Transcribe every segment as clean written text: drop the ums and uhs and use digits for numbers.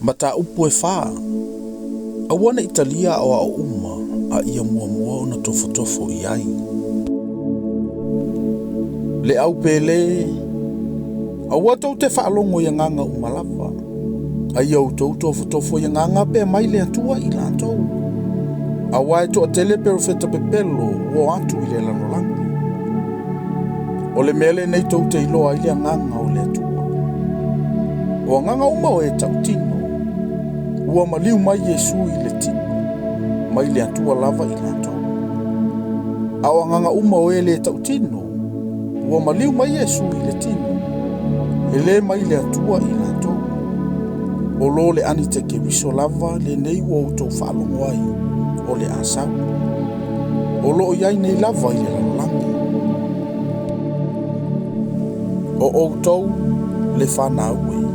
Mataupu e fa, Aua ne i talia aoao uma a ia muamua ona tofotofo i ai. Le au pele, aua tou te faalogo i agaga uma lava, a ia outou tofotofo i agaga pe mai le Atua i latou. Aua e toatele perofeta pepelo ua o atu i le lalolagi. O le mea lenei tou te iloa ai le agaga o le Atua. O agaga uma o e tautino, ua maliu mai Iesu i le tino, mai le Atua lava i latou. A o agaga uma o e le tautino, ua maliu mai Iesu i le tino, e le mai le Atua i latou. O lo le anitekeriso lava lenei ua outou faalogo ai, o le a sau. O lo o i ai nei lava i le lalolagi. O outou le fanau e,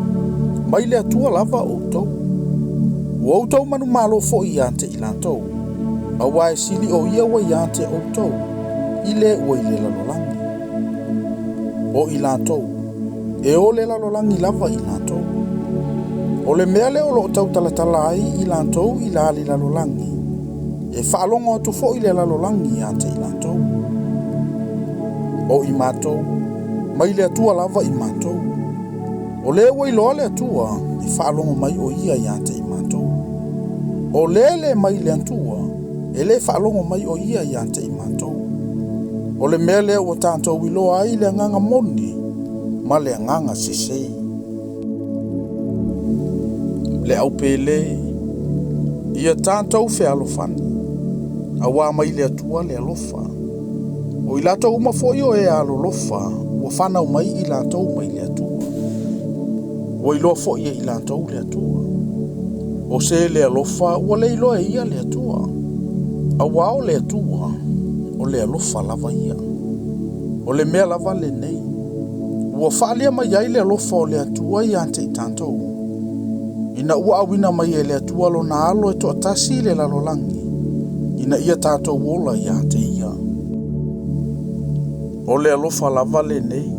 mai le Atua lava outou. Ua outou manumalo foi ia te i latou, aua e sili o ia ua ia te outou, i le ua i le lalolagi. O i latou, e o le lalolagi lava i latou. O le mea lea o lo o tautalatala ai i latou i la le lalolagi, e faalogo atu foi le lalolagi ia te i latou. O i matou, mai le Atua lava i matou. O le ua iloa le Atua, e faalogo mai o ia ia te i matou. O le le mai le Atua, e le faalogo mai o ia ia te i matou. O le mea lea ua tatou iloa ai le agaga moni ma le agaga sese. Le au pele, ia tatou fealofani, aua mai le Atua le alofa. O i latou uma foi o e alolofa, ua fanau mai i latou mai le Atua. Ua iloa foi e i latou le Atua. O se le alofa ua le iloa e ia le Atua. Aua o le Atua, o le alofa lava ia. O le mea lava lenei, ua faaalia mai ai le alofa o le Atua ia te i tatou, ina ua auina mai e le Atua lona alo e toatasi i le lalolagi, ina ia tatou ola ia te ia. O le alofa lava lenei,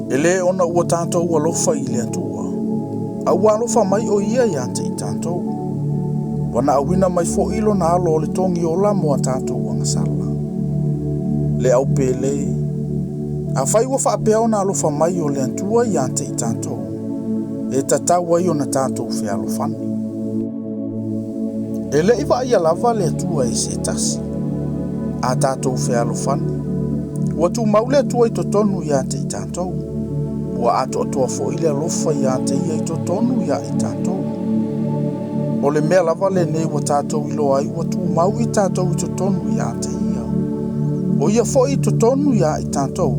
e le ona ua tatou alofa i le Atua, a ua alofa mai o ia ia te i tatou. Ua na auina mai foi lona alo o le togi ola mo a tatou agasala. Le au pele, afai ua faapea ona alofa mai o le Atua ia te i tatou, e tatau ai ona tatou fealofani. E le i vaaia lava le Atua e se tasi. A tatou fealofani, ua tumau le Atua i totonu ia te i tatou. Ua atoatoa foi le alofa ia te ia i totonu ia i tatou. O le mea lava lenei ua tatou iloa ai ua tumau i tatou i totonu ia te ia. O ia foi i totonu ia i tatou,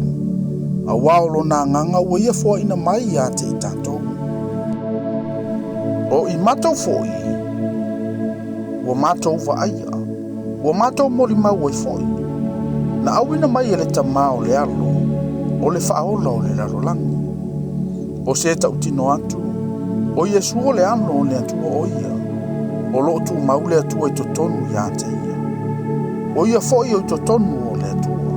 aua o lona agaga ua ia foaina mai ia te i tatou. O i matou foi, ua matou vaaia, ua matou molimau ai foi, na auina mai e le Tama o le Alo, o le Faaola o le lalolagi. O se tautino atu, o Iesu o le Alo o le Atua o ia, o lo o tumau le Atua i totonu ia te ia. O ia foi o i totonu o le Atua.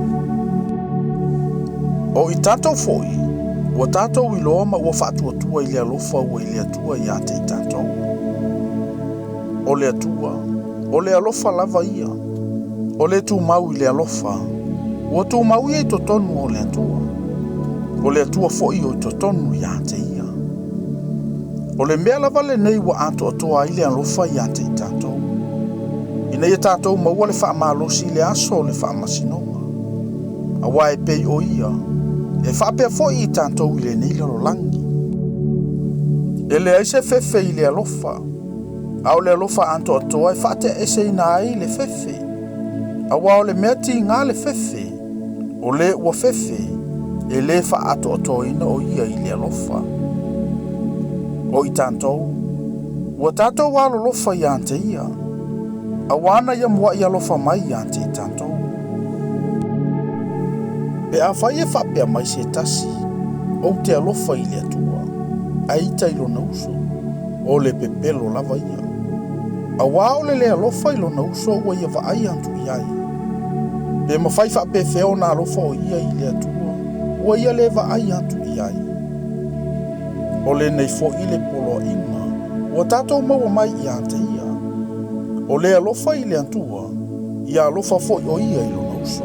O i tatou foi, ua tatou iloa ma ua faatuatua i le alofa ua i le Atua ia te i tatou. O le Atua, o le alofa lava ia. O le tumau i le alofa, ua tumau ia i totonu o le Atua. O le Atua foi o i totonu ia te ia. O le mea lava lenei ua atoatoa ai le alofa ia te i tatou, ina ia tatou maua le faamalosi i le aso o le faamasinoga. Aua e pei o ia, e faapea foi i tatou i lenei lalolagi. E leai se fefe i le alofa, a o le alofa atoatoa e faateaeseina ai le fefe. Aua o le mea tiga le fefe, o le ua fefe, e le faaatoatoaina o ia i le alofa. O i tatou, ua tatou alolofa ia te ia, aua na ia muai alofa mai ia te i tatou. Pe afai e faapea mai se tasi, ou te alofa i le Atua, ae ita i lona uso, o le pepelo lava ia. Aua o le le alofa i lona uso ua ia vaai atu i ai. Pe mafai faapefea ona alofa o ia i le Atua, ua ia le vaai atu i ai. O lenei foi le poloaiga Ua tatou maua mai ia te ia. O le alofa i le Atua, ia alofa foi o ia i lona uso.